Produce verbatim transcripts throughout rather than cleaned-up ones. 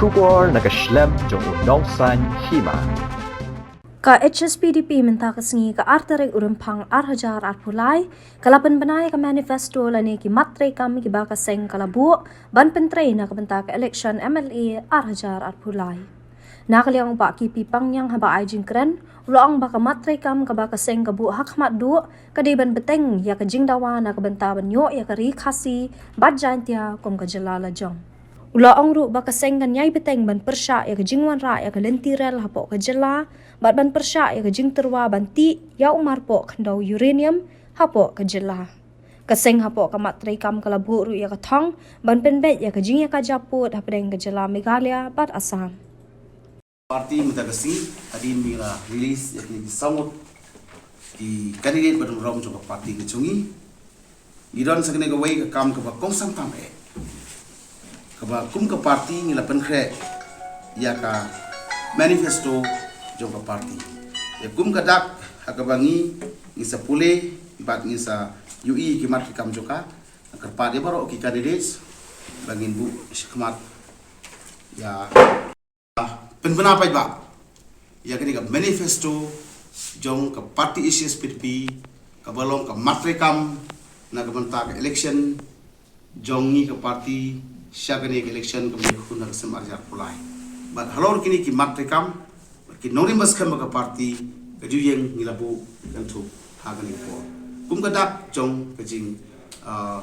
Khubor na ka shlem jong u nongsan hima. Ka H S P D P mynta ka sngi ka ar tarik u Rymphang ar hajar arphew lai ka la pynbna ïa ka manifesto lane ki mat treikam kiba ka seng ka la buh ban pyntrei na ka bynta ka election M L A ar hajar arphew lai. Na ka liang u Bah K P Pangngiang haba ai jingkren u la ong ba ka mat treikam kaba ka seng ka buh ha khmat duh ka dei ban bteng ïa ka jingdawa na ka bynta ban ïoh ïa ka Ri Khasi bad Jaintia kum ka jylla la jong. U la ong ruh ba ka seng kan ïai bteng ban pyrshah ïa ka jingwanrah ïa ka lynti rel hapoh ka jylla bad ban pyrshah ïa ka jingtyrwa ban tih ïa u marpoh khyndew uranium hapoh ka jylla. Ka seng hapoh ka mat treikam ka la buh ruh ïa ka thong ban pynbeit ïa ka jingïakajia pud hapdeng ka jylla Meghalaya bad Assam. Party mynta ka sngi hadien ba ngi la release ïa kine ki saw ngut ki candidate ba don burom jong ka party ka jong ngi. Ngi don sa kane kawei ka kam kaba kongsan tam eh, kaba kum ka party ngi la pynkhreh ïa ka manifesto jong ka party. Ïa kum ka dak ha kaba ngi, ngi sa pule bad ngi sa ïohi ki mat ki kam jong ka. Kyrpad ïa baroh ki candidates ba ngin buh shakhmat ïa pynbna paidbah ïa kane ka manifesto jong ka party H S P D P kaba long ka mat treikam na ka bynta ka election jong ngi ka party sha kane ka election kaba ngi khun ha ka snem ar hajar arphew lai. Bad halor kine ki mat treikam bad ki nongrim ba skhem ba ka party ka ju ïeng ngi la buh kynthup ha kane ka por. Kum ka dak jong ka jing, ah,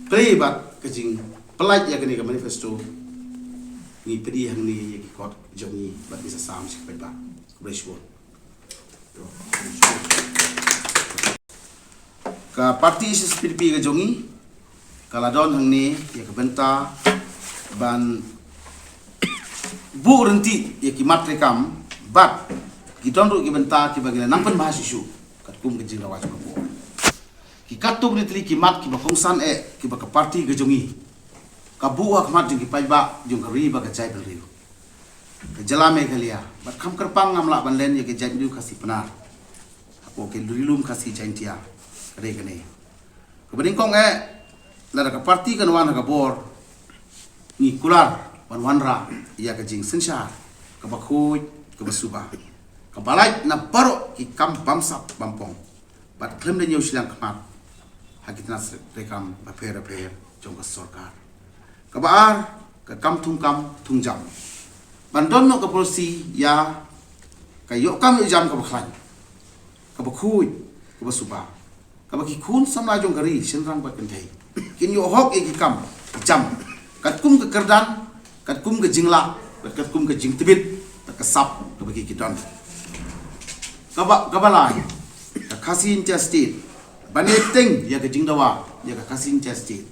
plie bad ka jingpyllait ïa kane ka manifesto ngi pdiang hangne ïa ki kot jong ngi bad ngi sa sam sha ki paidbah. Khublei shibun. Ka party H S P D P ka jong ngi ka la don hangne ïa ka bynta ban buh ryntih ïa ki mat treikam bad ki don ruh ki bynta kiba ngi la nang pynbha shuh shuh katkum ka jingdawa jong ka bor. Ki katto ki tylli ki mat kiba kongsan eh kiba ka party ka jong ngi ka buh ha khmat jong ki paidbah jong ka ri bad ka jaitbynriew ka jylla Meghalaya. Bad kham kyrpang ngam lah ban len ïa ka jaitbynriew Khasi Pnar hapoh ka Ri Lum Khasi Jaintia. Ka dei kane kaba nyngkong eh, lada ka party kan wan ha ka bor ngi kular ban wanrah ïa ka jingsynshar kaba khuid kaba suba kaba lait na baroh ki kam bamsap bampong bad khlem da ñiew shiliang khmat ha ki tnat treikam bapher bapher jong ka sorkar. Kaba ar, ka kam thung kam thung jam. Ban don noh ka policy ïa ka ïoh kam ïoh jam kaba khlaiñ, kaba khuid, kaba suba, kaba ki khun samla jong ka ri shynrang bad kynthei kin ïoh hok ïa ki kam ki jam katkum ka kyrdan, katkum ka jinglah bad katkum ka jingtbit bad ka sap kaba ki ki don. Kaba, kaba lai, ka Khasi Jaintia State, ban ïai bteng ïa ka jingdawa ïa ka Khasi Jaintia State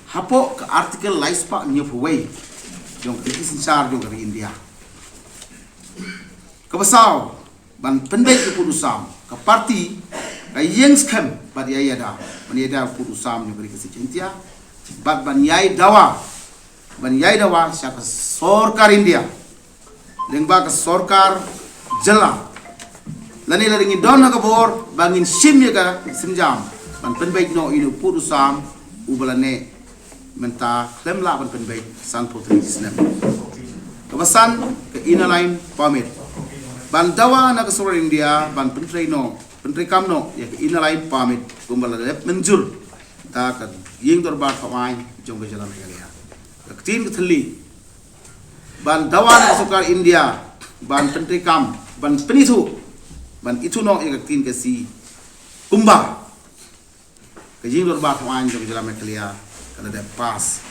hapoh ka Article lai spah hynñiewphew wei jong ka Lehkti Synshar jong ka ri India. Kaba saw, ban pynbeit ka pud u sam. Ka party ka ïeng skhem bad ïai ïada ban ïada ka pud u sam jong ka Ri Khasi Jaintia bad ban ïai dawa, ban ïai dawa sha ka sorkar India lyngba ka sorkar jylla. Lane lada ngin don ha ka bor ba ngin shim ïa ka sienjam ban pynbeit noh ïa u pud u sam uba la neh mynta khlem lah ban pynbeit sanphew tylli ki snem. Kaba san, ka Inner Line Permit. Ban dawa na ka sorkar India ban pyntrei noh, pyntreikam noh ïa ka Inner Line Permit kumba la dep mynjur da ka Ïing Dorbar Thawaiñ jong ka jylla Meghalaya. Ka ktien ka thylli, ban dawa na ka sorkar India ban pyntreikam, ban pynithuh, ban ithuh noh ïa ka ktien Khasi kumba ka Ïing Dorbar Thawaiñ jong ka jylla Meghalaya ka la dep pass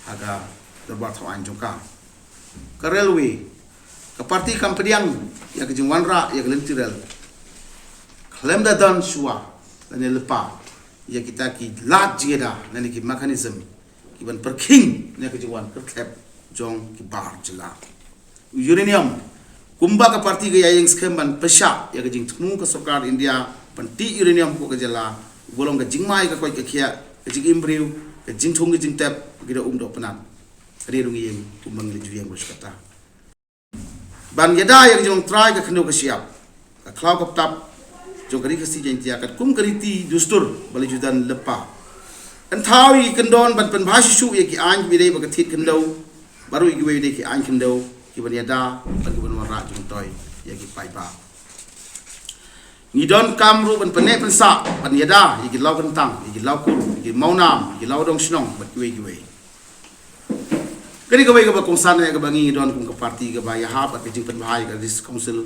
ha ka Dorbar Thawaiñ jong ka. Ka railway, ka party kam pdiang ïa ka jingwanrah ïa ka lynti rel khlem da don shuwa lane lypa ïa kita ki lad jingïada lane ki mechanism ki ban pyrkhing na ka jingwan kyrkhep jong ki bar jylla. Uranium, kumba ka party ka ïa ïeng skhem ban pyrshah ïa ka jingthmu ka sorkar India ban tih uranium hapoh ka jylla, uba long ka jingmai ka koit ka khiah, ka jingim briew, ka jingthung ka jingtep ki da um da u pynat. Ka dei ruh ngi ïeng kumba ngi la ju ïeng ruh sha kata. Ban ïada ïa ka jinglong trai ka khyndew ka shyiap, ka khlaw ka btap jong ka Ri Khasi Jaintia katkum ka riti dustur ba la ju don lypa. Yn thaw ïa ki kyndon ban pynbha shuh shuh ïa ki aiñ kiba ïadei bad ka thied khyndew Baroh ïa kiwei de ki aiñ khyndew kiban ïada bad kiban wanrah jingmyntoi ïa ki paidbah. Ngi donkam ruh ban pynneh pynsah ban ïada ïa ki law kyntang, ïa ki law kur, ïa ki mawnam, ïa ki law dong shnong bad kiwei kiwei. Kane kawei kaba kongsan ïa kaba ngi don kum ka party kaba ïahap bad ka jingpynbha ïa ka District Council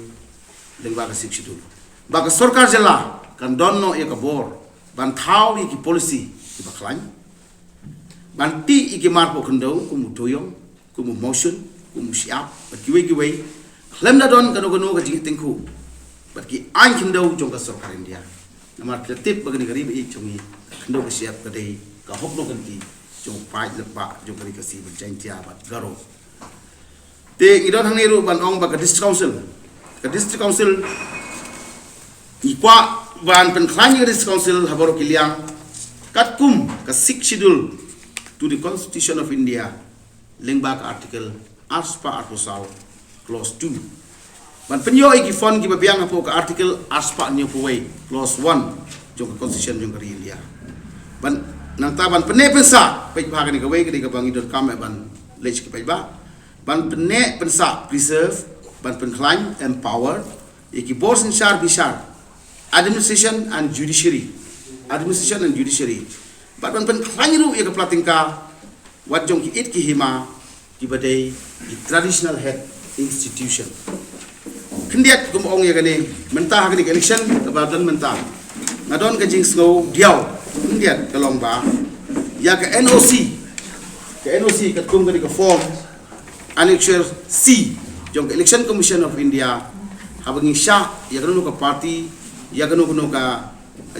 lyngba ka Sixth Schedule. Ba ka sorkar jylla kan don noh ïa ka bor ban thaw ïa ki policy kiba khlaiñ, ban tih ïa ki marpoh khyndew kum u Doyong, kum u Mawshun, kum u Shyiap bad kiwei kiwei. Khlem da don kano kano ka jingïatyngkhuh bad ki aiñ khyndew jong ka sorkar India. Namar ki la tip ba kane ka ri ba ïeit jong ngi, ka khyndew ka shyiap ka dei ka hok nongkynti jong u paid lyngba jong ka ri Khasi bad Jaiñtia bad Garo. Te ngi don hangne ruh ban ong ba ka District Council, ka District Council, ngi kwah ban pynkhlaiñ ïa ka District Council ha baroh ki liang katkum ka Sixth Schedule to the Constitution of India, lyngba ka Article arspah arphew saw, Clause two. Ban pynïoh ïa ki fund kiba biang hapoh ka Article arspah hynñiewphew wei, Clause one, jong ka Constitution jong ka ri India. Ban, nangta ban pynneh pynsah, paidbah, kane kawei ka dei kaba ngi donkam ban leit sha ki paidbah. Ban pynneh pynsah, preserve, ban pynkhlaiñ, empower ïa ki bor synshar bishar, administration and judiciary, administration and judiciary. Bad ban pynkhlaiñ ruh ïa ka pla tyngka wat jong ki it ki hima kiba dei ki traditional head institution. Khyndiat, kum ong ïa kane, mynta ha kane ka election kaba don mynta, nga don ka jingsngew diaw khyndiat, ka long ba ïa ka N O C, ka N O C katkum kane ka form Annexure C jong ka Election Commission of India, haba ngi shah ïa kano kano ka party, ïa kano kano ka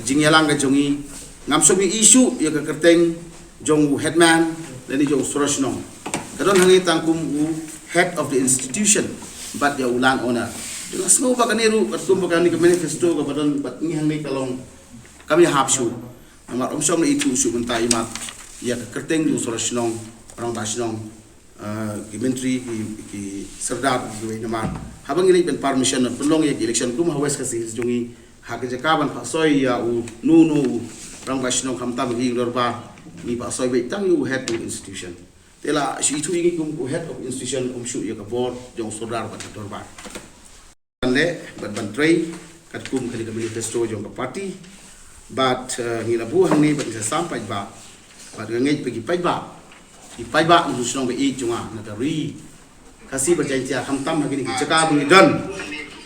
jingïalang ka jong ngi, ngam shym ïohi shuh ïa ka kyrteng jong u headman lane jong u sura shnong. Ka don hangne tang kum u head of the institution bad ïa u land owner. Te nga sngew ba kane ruh katkum ba kane ka manifesto kaba don bad ngi hangne ka long kam ïahap shuh. Namar ym shym la ithuh shuh mynta imat ïa ka kyrteng jong u sura shnong, rangbah shnong, ah, ki myntri, ki, ki sordar, kiwei. Namar haba ngi leit ban permission ban pynlong ïa ki election kum ha West Khasi Hills jong ngi, ha ka jaka ban phah soi ïa uno uno u rangbah shnong, khamtam ha ki dorbar, ngi phah soi beit tang ïa u head of institution. Te la shu ithuh ïa ngi kum u head of institution, ym shuh ïa ka bor jong u sordar bad ka dorbar. Ban leh bad ban trei katkum kane ka manifesto jong ka party. Bad, eh, ngi la buh hangne bad ngi sa sam paidbah. Bad nga ngeit ba ki paidbah, ki paidbah na shnong ba ïeit jong nga na ka ri Khasi bad Jaiñtia, khamtam ha kine ki jaka ba ngi don,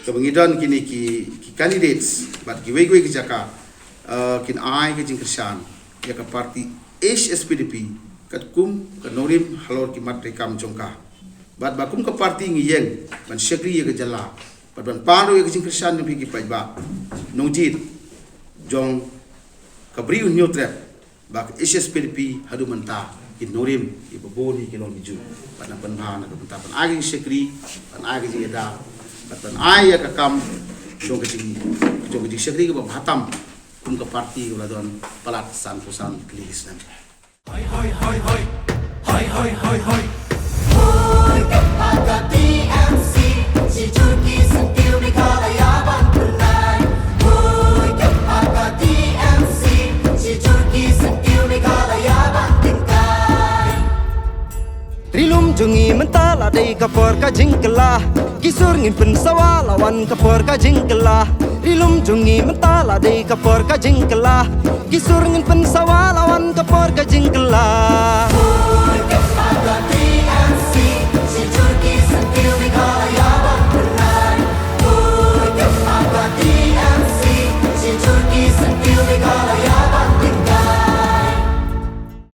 kaba ngi don kine ki, ki candidates bad kiwei kiwei ki jaka, eh, kin ai ka jingkyrshan ïa ka party H S P D P katkum ka nongrim halor ki mat treikam jong ka. Bad ba kum ka party ngi ïeng ban shakri ïa ka jylla bad ban pan ruh ïa ka jingkyrshan jong phi ki paidbah nongjied jong ka Bri u Hynñiewtrep, ba ka H S P D P haduh mynta ki nongrim kiba bun hi ki long ki juh. Bad nang pynbha na ka bynta ban ai ka jingshakri, ban ai ka jingïada bad ban ai ïa ka kam jong ka jing, jong ka jingshakri kaba bha tam kum ka party kaba la don palat sanphew san tylli ki snem. Hoi, hoi, hoi, hoi. Hoi, hoi, hoi, hoi. Hoi, ka T M C, shi jur ki syntiew Meghalaya ban pynlait. Hoi, ka T M C, shi jur ki syntiew Meghalaya ban tyngkai. Ri lum jong ngi mynta la dei ka por ka jingkylla. Ki sur ngin pynsawa la wan ka por ka jingkylla. Ri lum jong ngi mynta la dei ka por ka jingkylla. Ki sur ngin pynsawa la wan ka por ka jingkylla.